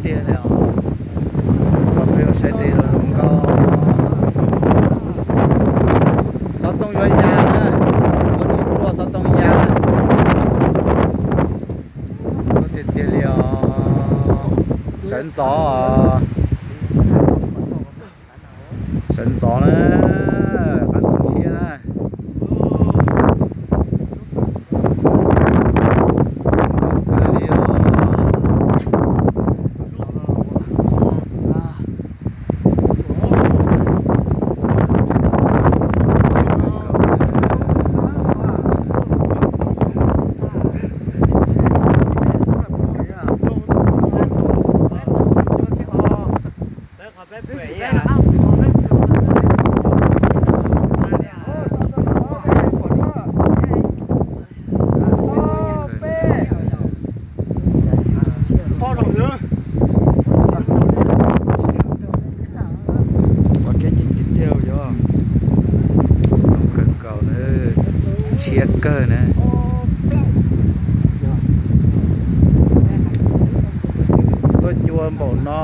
tiag li os. Cov phooj ywg saib tes zoo zoo nkauj. Xov tooj yuav ya na, ua tsis ruaj xov tooj ya. Tiag tiag li os. Sawv ntxov, sawv ntxov na, qab ntxov tshiab na. Ua kiab ceev tiag tiag yog. Kawg nkaus na, tshiab kawg na. Tuaj cua npaum no.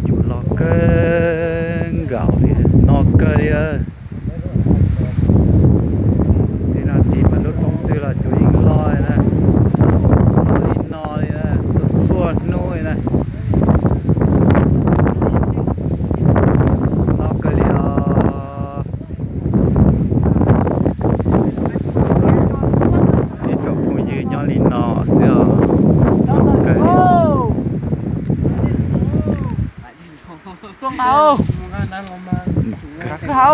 Cua loj kawg nkaus li, no kawg li. Tej no tig mas lub roob twg los cua yeej loj li na. Loj li no li na, txhua txhua hnub li na. Loj kawg li os. Ib tsoom phooj ywg nyob li no xwb os. Kawg li. Tuaj nqa, kwj ha.